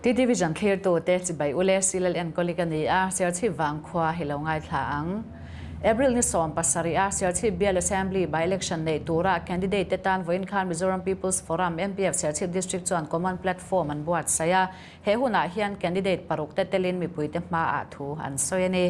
TTV thlirtute chibai ule Silal enkawli ka ni a, Serchhip vangkhua hi lo ngaithla ang. April ni 17 a Serchhip Bial Assembly by-election neih tura candidate te tan vawiin khan Mizoram People's Forum, MPF, Serchhip District chuan Common Platform an buatsaih a, he hunah hian candidate paruk te telin mipuite hmaah thu an sawi a ni.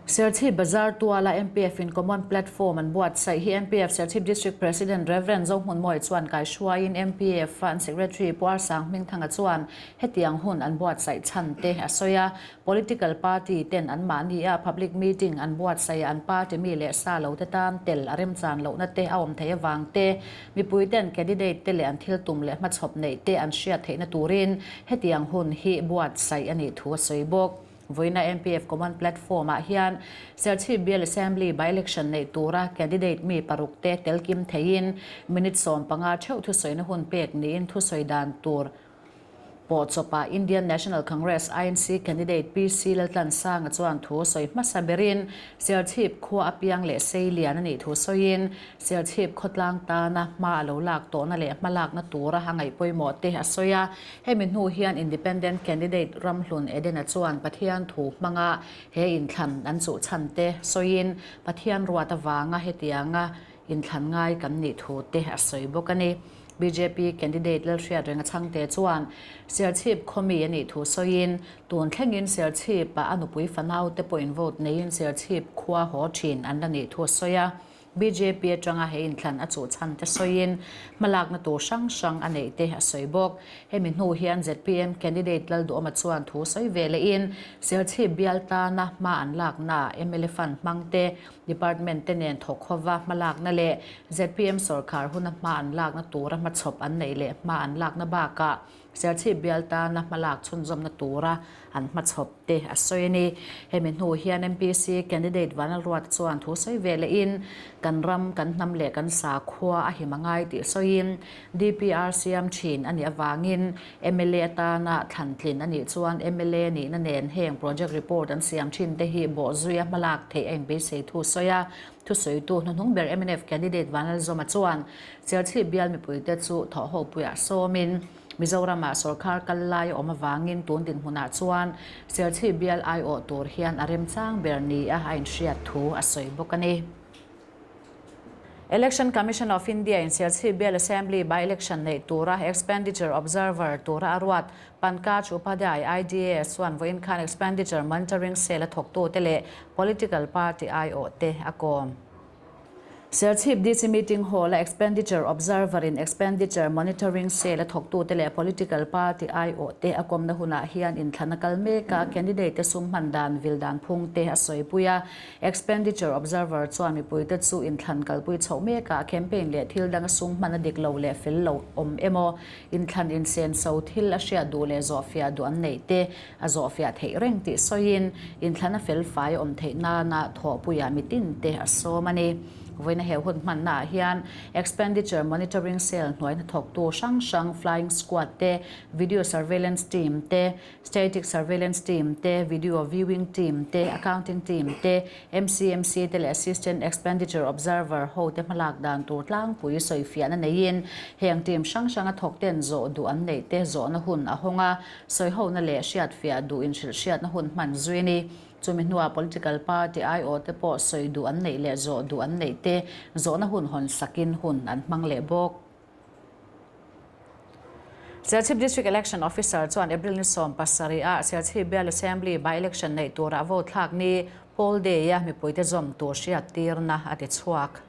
Serchhip Bazar tuala MPF in Common Platform an buatsaih hi MPF Serchhip District President Rev. Zohmunmawia chuan kaihruaiin MPF an Secretary Pu Arsang Hmingthanga chuan hetiang hun an buatsaih chhan te a sawi a. Political party ten anmahni a public meeting an buatsaih an party mi leh sa lo te tan tel a remchan lohna te a awm theih avang te, mipui ten candidate te leh an thil tum leh hmachhawp neih te an hriat theihna turin hetiang hun hi buatsaih a nih thu a sawi bawk. Vawiina MPF Common Platform ah hian Serchhip Bial Assembly by-election neih tura candidate mi paruk te tel kim theiin minute 15 theuh thusawina hun pek niin thusawi dan tur pawh chawpah Indian National Congress, INC, candidate PC Laltlansanga chuan thu sawi hmasa berin Serchhip khua apiang leh sei lian a nih thu sawiin Serchhip khawtlang tana hma a lo lak tawhna leh hma lakna tura a ngaih pawimawh te a sawi a. Hemi hnu hian Independent Candidate Ramhlun Edena chuan Pathian thu hmanga he inthlan an chuh chhan te sawiin Pathian ruat avanga hetianga inthlan ngai kan nih thu te a sawi bawk a ni. Bjp Candidate Lalhriat Renga Chhangte chuan Serchhip khawmi a nih thu sawiin tun thlengin Serchhip ah a nupui fanau te pawhin vote neiin Serchhip khua haw thin an la nih thu a sawi a. Bjp atanga he inthlan a chuh chhan te sawiin hmalakna tur hrang hrang a neih te a sawi bawk. Hemi hnu hian zpm candidate Lalduhawma chuan thu sawi ve lehin Serchhip bial tana hma an lakna mla fund hmang te, department te nen thawk hova hmalakna leh zpm sawrkhar huna hma an lakna tura hmachhawp an neih leh hma an lakna bakah Serchhip bial tana hmalak chhunzawmna tura an hmachhawp te a sawi a ni. Hemi hnu hian MPC candidate Vanlalruat chuan thu sawi ve lehin kan ram, kan hnam leh kan sakhua a him a ngai tih sawiin DPR siam thin a nih avangin mla atana thlan tlin a nih chuan mla nihna nen heng project report an siam thin te hi bawhzuia hmalak theih a inbeisei thu sawi a. Thusawitu hnuhnung ber mnf candidate Vanlalzawma chuan Serchhip bial mipuite chu thawhhopuiah sawmin Mizoramah sawrkar kal lai a awm avangin tun dinhmunah chuan Serchhip bial aiawh tur hian a remchang ber nia a inhriat thu a sawi bawk a ni. Election Commission of India in Serchhip bial Assembly by-election neih tura Expenditure Observer tura a ruat Pankaj Upadhyay, IDAS, chuan vawiin khan Expenditure Monitoring Cell a thawktute leh Political Party aiawhte a kawm. Serchhip DC Meeting Hall-a Expenditure Observer in Expenditure Monitoring Cell a thawktute leh Political Party aiawhte a kawmna hunah hian inthlan a kal mek a, candidate te sum hman dan vil dan phung te a sawipui a. Expenditure Observer chuan mipuite chu inthlan kalpui chhoh mekah campaign leh thil danga sum hman a dik lo leh fel lo awm emaw, inthlan insenso thil a hriat duh leh zawhfiah duh an neih te a zawhfiah theih reng tih sawiin inthlan a felfai awm theih nana thawhpuiah mitin te a sawm a ni. Vawiina he hun hmannaah hian Expenditure Monitoring Cell hnuai hnathawktu hrang hrang Flying Squad te, Video Surveillance Team te, Static Surveillance Team te, Video Viewing Team te, Accounting Team te, MCMC te leh Assistant Expenditure Observer ho te hmalak dan tur tlangpui sawifiahna neiin heng team hrang hranga thawk ten zawh duh an neih te zawhna hun a hawng a, sawihona leh hriatfiah duh inhrilhhriatna hun hman zui a ni. Chumi hnuah political party aiawh te pawh sawi duh an neih leh zawh duh an neih te zawhna hun hawn sakin hun an hmang leh bawk. Serchhip District Election Officer chuan April ni 17 ah Serchhip Bial Assembly by-election neih turah vote thlak ni Poll Day-a mipuite zawm tur hriattirna a ti chhuak.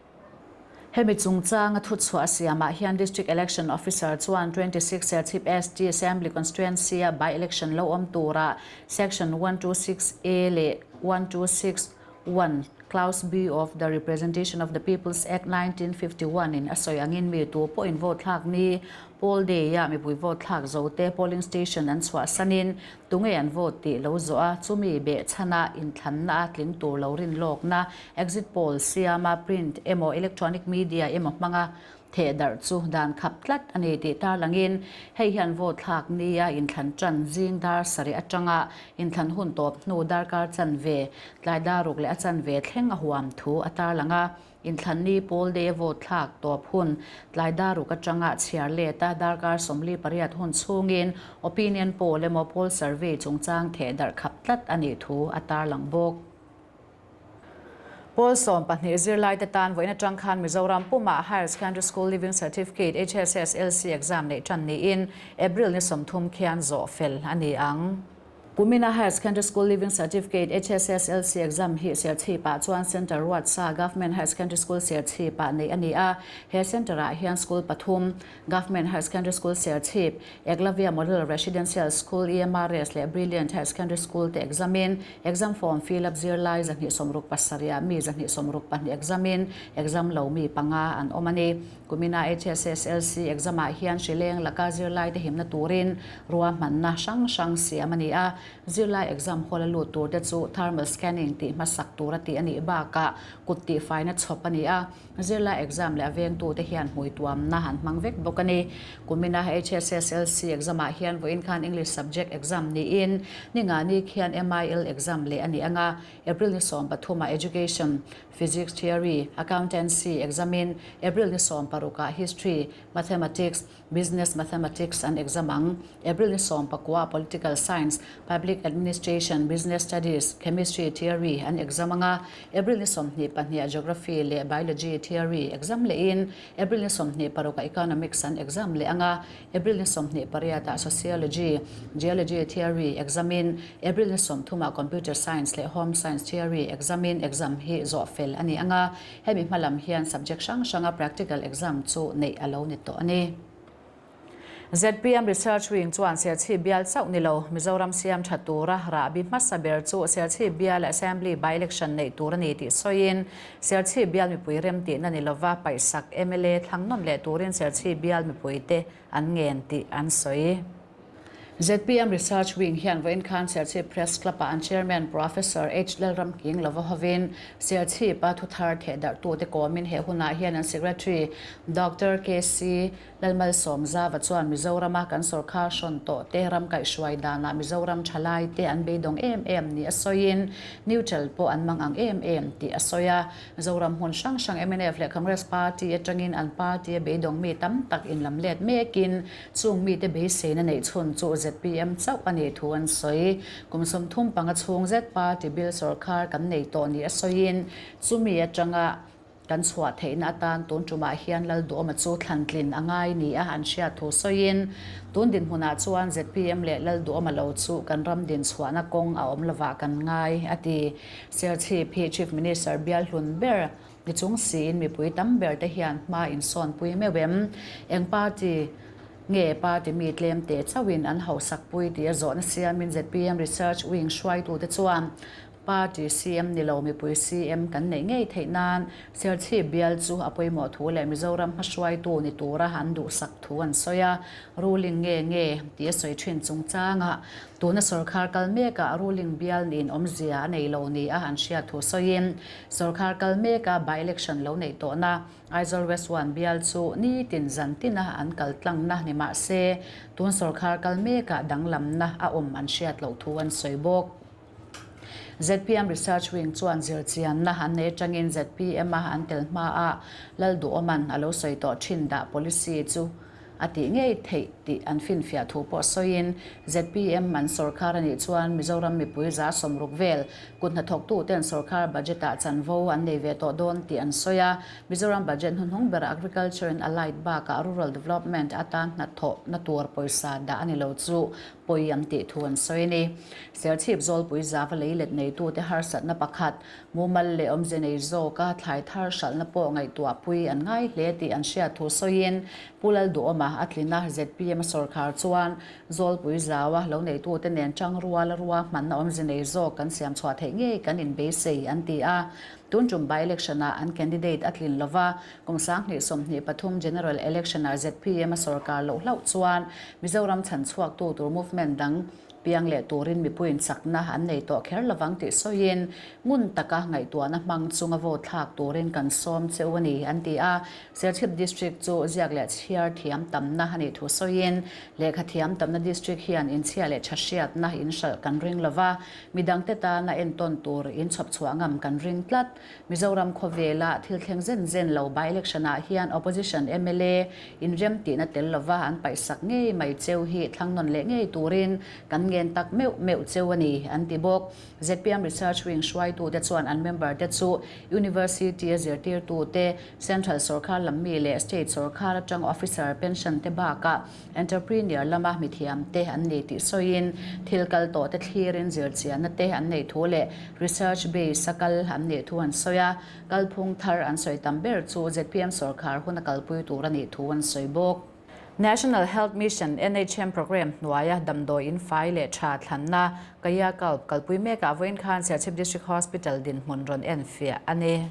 Hemi chungchanga thuchhuah siamah hian District Election Officer chuan 26 Serchhip ST Assembly Constituency-a by-election lo awm turah Section 126A leh 126 1, Clause B of the Representation of the People's Act 1951 in a sawi angin mi tu pawhin vote thlak ni Poll Day-ah mipui vote thlak zo te polling station an chhuah sanin tunge an vote tih lo zawh a, chumi behchhana inthlanna a tling tur lo rin lawkna exit poll siama print emaw electronic media emaw hmanga Theh darh chu dan khap tlat a ni tih tarlangin hei hian vote thlak nia inthlan tan zing dar sarih atanga inthlan hun tawp hnu darkar chanve, tlai daruk leh a chanve thleng a huam thu a tarlang a. Inthlanni pawl day vote thlak tawp hun tlai daruk atanga chhiar let a darkar 48 hun chhungin opinion poll emaw poll survey chungchang theh darh khap tlat a nih thu a tarlang bawk. Pawl 12 zirlaite tan vawiin atang khan Mizoram pumah Higher Secondary School Leaving Certificate, HSSLC, exam neih tan niin April ni 30 khian zawh fel a ni ang. Kumina Higher Secondary School Leaving Certificate, HSSLC, exam hi Serchhipah chuan Centre Ruatsa Government Higher Secondary School Serchhipah neih a ni a. He centre-ah hian school pathum, Government Higher Secondary School Serchhip, Eklavya Model Residential School, EMRS, leh Brilliant Higher Secondary School te exam-in, exam form fill up zirlai 267 ah mi 162 exam-in, exam lo mi panga an awm a ni. Kumina HSSLC exam-ah hian hrileng laka zirlaite himna turin ruahmanna hrang hrang siam a ni a. Zirlai exam hall a lut turte chu thermal scanning tih hmasak tura tih a nih bakah kut tihfaina chhawp a ni a. Zirlai exam leh a vengtute hian hmui tuamna an hmang vek bawk a ni. Kumina HSSLC exam-ah hian vawiin khan English subject exam niin ningani khian MIL exam leh a ni ang a. April ni 13 ah Education, Physics Theory, Accountancy exam-in April ni 16 ah History, Mathematics, Business Mathematics an exam ang. April ni 19 ah Political Science, Public Administration, Business Studies, Chemistry Theory an exam ang a. April ni 22 ah Geography leh Biology Theory exam lehin April ni 26 ah Economics an exam leh ang a. April ni 28 ah Sociology, Geology Theory exam-in April ni 30 ah Computer Science leh Home Science Theory exam-in exam hi zawh fel a ni ang a, hemi hma lam hian subject hrang hranga practical exam chu neih a lo ni tawh a ni. ZPM Research Wing chuan Serchhip bial chauh ni lo, Mizoram siam tha tura rahbi hmasa ber chu Serchhip bial Assembly by-election neih tur a ni tih sawiin Serchhip bial mipui remtihna ni lova paihsak mla thlang nawn leh turin Serchhip bial mipuite an ngen tih an sawi. ZPM Research Wing hian vawiin khan Serchhip Press Club-ah an Chairman Professor H. Lalramking lova hovin Serchhip-a thuthar thehdarhtute kawmin he hunah hian an Secretary Doctor KC Lalmalsawm Zava chuan Mizorama kan sawrkhar hrawn tawh te ram kaihhruai danah Mizoram thalai te an beidawng em em ni a sawiin neutral pawh an mang ang em em tih a sawi a. Zoram hmun hrang hrang mnf leh Congress Party atangin an party a beidawng mi tam tak inlam let mekin chung mite beiseina neih chhun chu zpm chauh a nih thu an sawi. Kum 35 chhung zet party bil sawrkhar kan nei tawh ni a sawiin chumi atanga Kan chhuah theihna atan tun tumah hian Lalduhawma chu thlantlin a ngai ni a an hriat thu sawiin, tun dinhmunah chuan zpm leh Lalduhawma lo chu kan ram din chhuahna kawng a awm lovah kan ngai, a ti. Serchhip hi Chief Minister bial hlun ber ni chung siin mipui tam ber te hian hma insawnpui meuh em? Eng party nge party mi tlem teh chauhin an hauhsakpui tih a zawhna siamin zpm Research Wing hruaitute chuan Party CM ni lo mipui CM kan neih ngei theih nan Serchhip bial chu a pawimawh thu leh Mizoram hmahruaitu ni tura an duhsak thu an sawi a, ruling nge nge tih a sawi thin chungchangah tuna sawrkhar kal mekah ruling bial niin awmzia a nei lo ni a an hriat thu sawiin sawrkhar kal meka by-election lo neih tawhna Aizawl West One bial chu nitin zan tina an kal tlangna ni mah se tun sawrkhar kal mekah danglamna a awm an hriat loh thu an sawi bawk. Zpm Research Wing chuan zirchianna an nei atangin zpm a an tel hmaah Lalduhawman a lo sawi tawh thin dah policy chu a tih ngei theih tih an finfiah thu pawh sawiin zpm an sawrkhar a nih chuan Mizoram mipui 60 vel kut hnathawktuten sawrkhar budget-ah chanvo an nei ve tawh dawn tih an sawi a. Mizoram budget hnuhnung berah Agriculture and Allied bakah Rural Development atan hnathawhna tur pawisa dah a ni lo chu pawi an tih thu an sawi a ni. Serchhip Zawlpui zava lei let neitute harsatna pakhat, mumal leh awmze nei zawka thlai thar hralhna pawh ngaihtuahpui an ngai hle tih an hriat thu sawiin Pu Lalduhawma a tlina zpm a sawrkhar chuan Zawlpui zaua lo neitute nen tangruala ruahmanna awmze nei zawk kan siam chhuah theih ngei kan inbeisei an ti a. Tun tum by-election-ah an candidate a tlin lova, Kum 2023 General Election-ah zpm a sawrkar loh hlauh chuan Mizoram chhan chhuaktu tur movement dang Piang leh turin mipuiin chakna an nei tawh kher lovang tih sawiin, ngun taka ngaihtuahna hmang chunga vote thlak turin kan sawm che u a ni, an ti a. Serchhip District chu ziak leh chhiar thiam tamna a nih thu sawiin, lehkha thiam tamna District hian inchhia leh tha hriatna inhralh kan ring lova, midangte tana entawn tur inchhawp chhuah ngam kan ring tlat. Mizoram khawvela thil thleng zen zen lo by-election ah hian opposition mla inrem tihna tel lova an paihsak ngei mai cheu hi thlang nawn leh ngei turin kan ngen tak meuh meuh cheu a ni, an ti bawk. Zpm Research Wing hruaitute chuan an member te chu University a zirtirtute, Central sorkar lam mi leh State sorkar atang officer pension te bakah Entrepreneur lama mithiam te an ni tih sawiin, thil kal tawh te thlirin zirchianna te an neih thu leh research base a kal an nih thu an sawi a, kalphung thar an sawi tam ber chu zpm sorkar huna kalpui tur a nih thu an sawi bawk. National Health Mission, NHM, programme hnuaia damdawi in fai leh tha thlanna Kayakalp kalpui mekah vawiin khan Serchhip District Hospital dinhmun rawn enfiah a ni.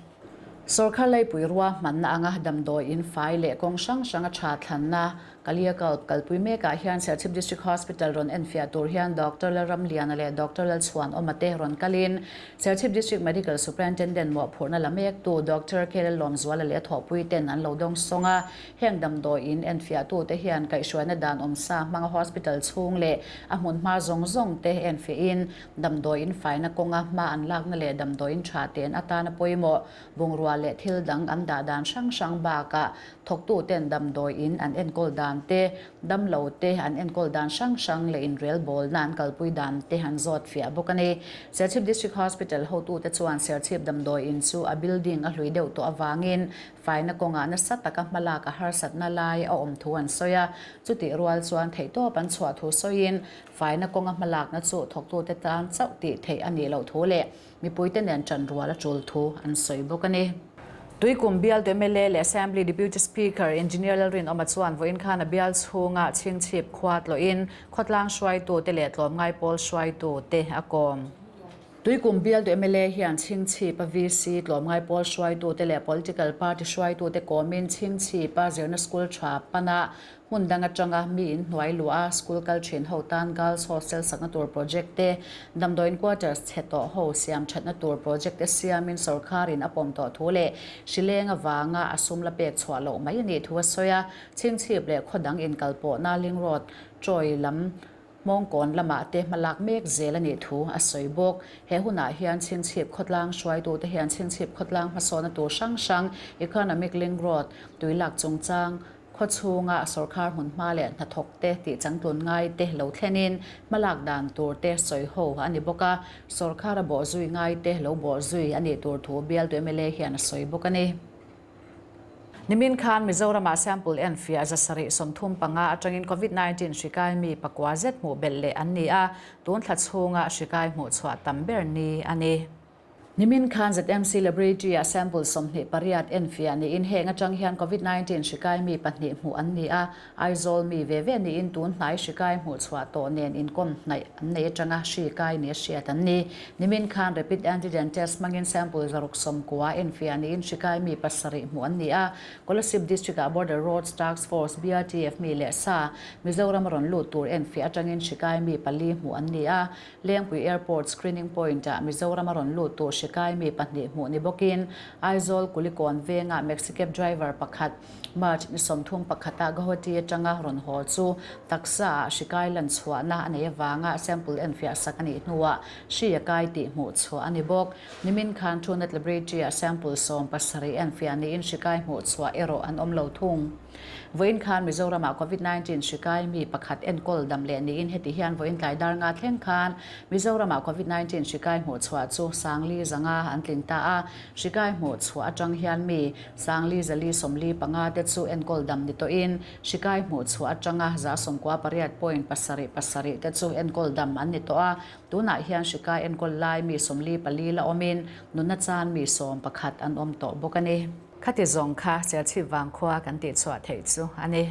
Sorkar laipui ruahmanna anga damdawi in fai leh kawng hrang hranga tha thlanna Kaliakalp kalpui mekah hian Serchhip District Hospital rawn enfiah tur hian Doctor Lalramliana leh Doctor Lalchhuanawma te rawn kalin Serchhip District Medical Superintendent mawhphurhna la mektu Doctor K Lalawmzuala leh a thawhpui ten an lo dawng sawng a. Heng damdawi in enfiahtute hian kaihhruaina dan awmsa hmanga hospital chhung leh a hmunhma zawng zawng te enfiahin Damdawiin faina kawnga hma an lakna leh damdawiin tha te'n atana pawimawh bungrua leh thil dang an dah dan hrang hrang bakah thawktuten damdawiin an enkawl dan te, damlo te an enkawl dan hrang hrang leh inrelbawlna an kalpui dan te an zawt fiah bawk a ni. Serchhip District Hospital hotute chuan Serchhip damdawiin chu a building a hlui deuh tawh avangin faina kawngah nasa taka hmalak a harsatna lai a awm thu an sawi a, chutih rual chuan theihtawp an chhuah thu sawiin Faina kawnga hmalakna chu thawktute tan chauh tih theih a nih loh thu leh mipuite nen ṭan rual a ṭul thu an sawi bawk a ni. Tuikum bialtu mla leh Assembly Deputy Speaker Engineer Lalrinawma chuan vawiin khan a bial chhunga chhingchhip khua tlawhin khawtlang hruaitute leh tlawmngai pawl hruaitute a kawm. Tuikum bialtu mla hian chhingchhipa VC tlawmngai pawl hruaitute leh political party hruaitute kawmin chhingchhipa zirna school tha pana Hmun dang atanga mi in hnuai luah a school kal thin ho tan Girls Hostel sakna tur project te, damdawiin quarters chhe tawh ho siam thatna tur project te siamin sorkarin a pawm tawh thu leh hrileng avanga a sum la pek chhuah loh mai a nih thu a sawi a. Chhingchhip leh khaw dang inkalpawhna Ling Road, Troy lam Hmawngkawn lamah te hmalak mek zel a nih thu a sawi bawk. He hunah hian Chhingchhip khawtlang hruaitute hian Chhingchhip khawtlang hmasawnna tur hrang hrang Economic Link Road, tuilak chungchang, Khaw chhunga sorkar hmunhma leh hnathawk te tih changtlun ngai te lo thlenin hmalak dan tur te sawi ho a ni bawk a, sorkar a bawhzui ngai te lo bawhzui a nih tur thu bialtu mla hian a sawi bawk a ni. Nimin khan Mizoramah sample enfiah 735 atangin Covid-19 hri kai mi pakua zet hmuh belh leh an ni a, tun thla chhunga hri kai hmuh chhuah tam ber ni a ni. Nimin khan ZMC Laboratory-ah sample 28 enfiah niin heng atang hian Covid-19 hri kai mi pahnih hmuh an ni a, Aizawl mi ve ve niin tun hnai hri kai hmuh chhuah tawh nen inkawm hnaih an nei atanga hri kai nia hriat an ni. Nimin khan Rapid Antigen Test hmangin sample 190 enfiah niin hri kai mi pasarih hmuh an ni a, Kolasib District-ah Border Roads Task Force, BRTF, mi leh sa Mizoram a rawn lut tur enfiah atangin hri kai mi pali hmuh an ni a, Lengpui Airport Screening Point-ah Mizoram a rawn lut tur hri kai mi pahnih hmuh ni bawkin Aizawl Kulikawn vengah Maxicab driver pakhat March ni 31 ah Guwahati atanga rawn haw chu taksa ah hri kai lan chhuahna a nei avanga sample enfiah sak a nih hnuah hri a kai tih hmuh chhuah a ni bawk. Nimin khan Truenat Laboratory-ah sample 17 enfiah niin hri kai hmuh chhuah erawh an awm lo thung. Vawiin khan Mizoramah Covid 19 hri kai mi pakhat enkawl dam leh niin heti hian vawiin tlai dar nga thleng khan Mizoramah Covid 19 hri kai hmuh chhuah chu Sangli zanga an tling ta a, hri kai hmuh chhuah atang hian mi Sangli zali 45 te chu enkawl dam ni tawhin hri kai hmuh chhuah atanga 98.77 te chu enkawl dam an ni tawh a, tunah hian hri kai enkawl lai mi 44 la awmin nunna chan mi 11 an awm tawh bawk a ni. Khati zawng kha Serchhip vangkhua kan tihchhuah theih chu a ni.